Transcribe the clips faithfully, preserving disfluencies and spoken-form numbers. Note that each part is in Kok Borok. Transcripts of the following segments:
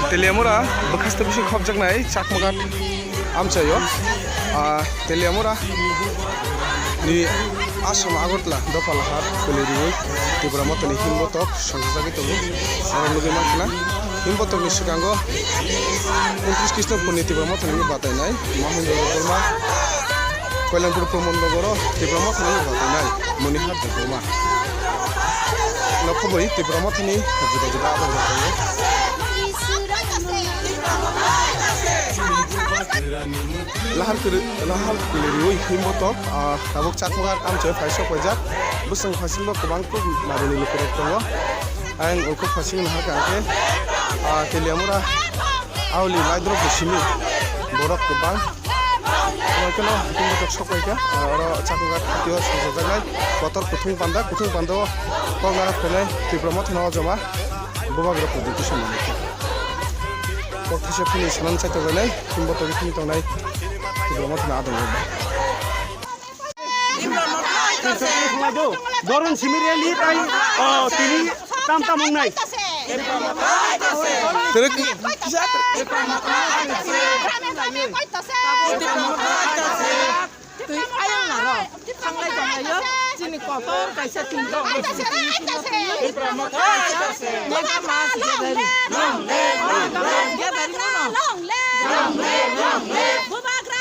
Teliamura bwkhaste bising khopjaknai Chakmaghat amchaio. Ah, Teliamura ni Assam Agartala dopha lahar kwlwi rwui Tipra Mothani himbotok songchajagwi tongo. Aro nugwi mankha na, himbotok ni swkango untris Krishnapur ni Tipra Mothani batainai Mahendra Debbarma Kalyanpur Pramod Nogoro Tipra Mothani batainai Monihar Debbarma. Nokho bai Tipra Mothani juda juda adong rok tongo. Lahar kwrwi, lahar kwlwi rwui himbotok, ah, tabuk Chakmaghat amchoi phai sok paijak. Bwswng phaisingo kwbang kuk narwni lukurok tongo. Ayang ukhuk phaising nahar kha khe, ah, Teliamura auli laidrop bo simi borok kwbang. Omo kheno himbotok sok paikha, ah, oro Chakmaghat khatio songchajaknai kotor kuthung panda, kuthung panda o kok narwk phainai Tipra Mothano o joma bubagra pudi kisa manwi kha. Kok thaisa phini sanang chai tongnai, himbotok phini tongnai Tipra Mothano adong rok bai. Dorun simiri eli tai, oh, tini tam tam wngnai. Terek. Twi ayang naro, thanglai tonglaio, chini kotor kaisa tin tongo. Mega mas gathering. Mega mas gathering no.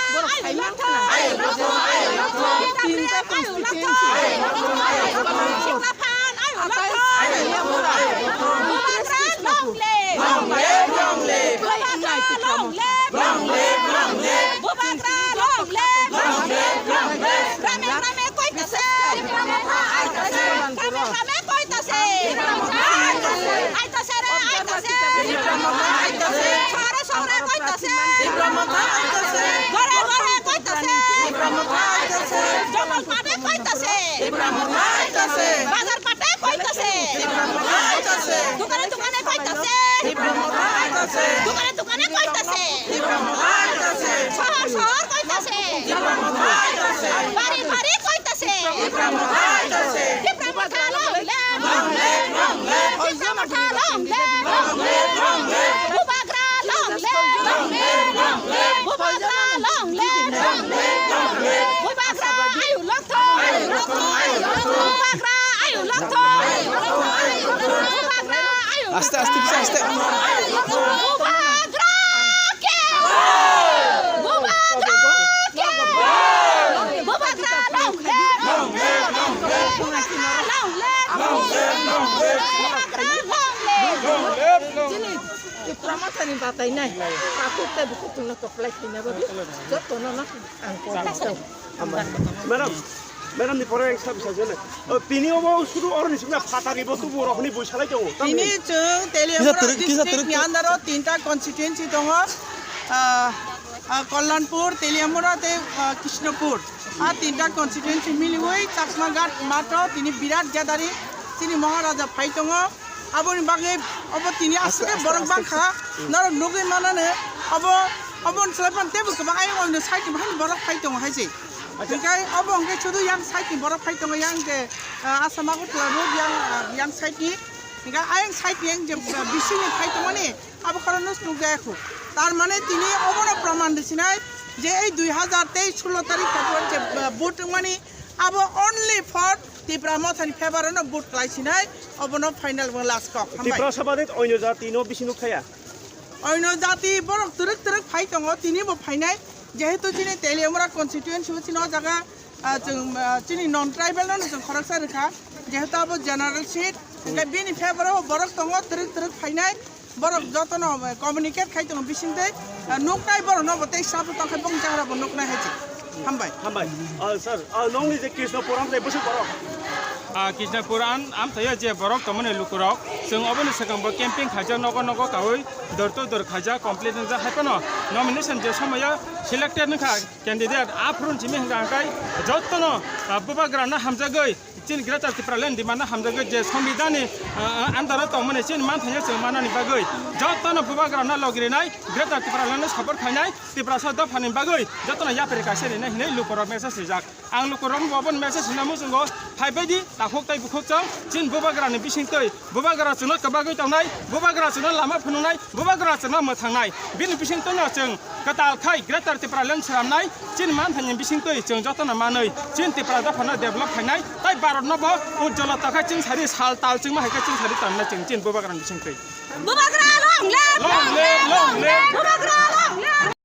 Borok khaima khna. Tinta constituency. Atai Teliamura. Long live, long live. Bubagra long live. Long live, long live. Grame grame koitase. Grame grame koitase. Aitase re, aitase. Sore sore koitase. Gore gore koitase. Jongol pate koitase. Bazar pate koitase. Dukane dukane koitase. Dukane dukane koitase. Sohor sohor koitase. Bari bari koitase. Tipra Motha long live. Tipra Motha long live. Bubagra long live. Bubagra long live. Bubagra ayu lokthong. Bubagra ayu lokthong. Bubagra ayu lokthong. Aste, aste, bisa, aste. Bubagra ke. Bubagra ke. Bubagra long live. Long live, long live. Bubagra long live. Bubagra long live. Chini Tipra Mothani batainai. Takhuk tei bukhuk tungno koplai khaina bagwi jotono no ang kok. Madam, madam ni pore eksa bisa jene. O, tini obo sudu oroni sumya phatari bo tubu rokni bui salai tongo. Tini chwng Teliamura district ni under o tinta constituency tongo. Ah, ah, Kalyanpur, Teliamura tei, ah, Krishnapur. A tinta constituency miliwi Chakmaghat matho tini birat gathering chini Maharaja phai tongo. Aboni bagwi obo tini aswk borok bangkha. Norok nugwi manano obo, obo wngkha teibo kwbang ayang oino side ni bahai borok phai tongo hai se. Hinkhe obo hwnkhe sudu yang side ni borok phai tongo yang je, ah, Assam Agartala road yang, ah, yang side ni. Hinkhe ayang side ni yang je, ah, bisingni phai tongmani. Abo khorokno nukjaya khu. Tar mane tini obono proman rwsinai je ei dui hazar teis solo tarik February je, uh, vote wngmani abo only for Tipra Mothani favor no vote khlai sinai, obono final wng last kok. Hambai. Tipra Sabha de oino jati no bisi nuk thaya. Oino jati borok twrwk twrwk phai tongo, tini bo phainai, jehetu chini Teliamura constituency o chini o jaga, ah, chwng, ah, chini non tribal no chwng khoroksa rwkha, jehetu abo general seat, hwnkhe bini favor o borok tongo, twrwk twrwk phainai, borok jotono communicate khai tongo bisingtwi, ah, nuknai borokno bo tei sabo tongkhe bong chagra bo nuknai hai se. Hambai. Hambai. Ah, sir, ah, nongni je Krishnapur amthai bwswk borok? Ah, Krishnapur am-, amthaio je borok tongmani lukurok, chwng oboni swkang bo camping khaijak nogo nogo kaui door to door khaijak complete wngjak hai phano nomination je somoio selected wngkha candidate aphuru simi hwnkha hwnkhe jotono, ah, bubagrano hamjagwi chini Greater Tipraland demand no hamjagwi je Sambidanni, ah, under o tongmani chini manthaino chwng manani bagwi jotono bubagrano logi rinai, Greater Tipraland no support khainai, Tiprasa dophani bagwi jotono yapri kaisa rinai hinwi lukurok message rijak. Ang lukurok bo aboni message rina muchungo phaibaidi ta Hok tai bukhuk chwng chini bubagrani bisingtwi, bubagra chwngno kwbagwi tongnai, bubagra chwngno lama phunuknai, bubagra chwngno mwthangnai. Bini bisingtwino chwng kwtal khai Greater Tipraland swnamnai, chini manthani bisingtwi chwng jotono manwi chini Tipra dophano develop khainai, tai Bharatno bo ujjwala ta khai chwng sari sal tal chwngma hai khe chwng sari tonnai chwng chini bubagrani bisingtwi. Bubagra long live! Long live, long live! Bubagra long live!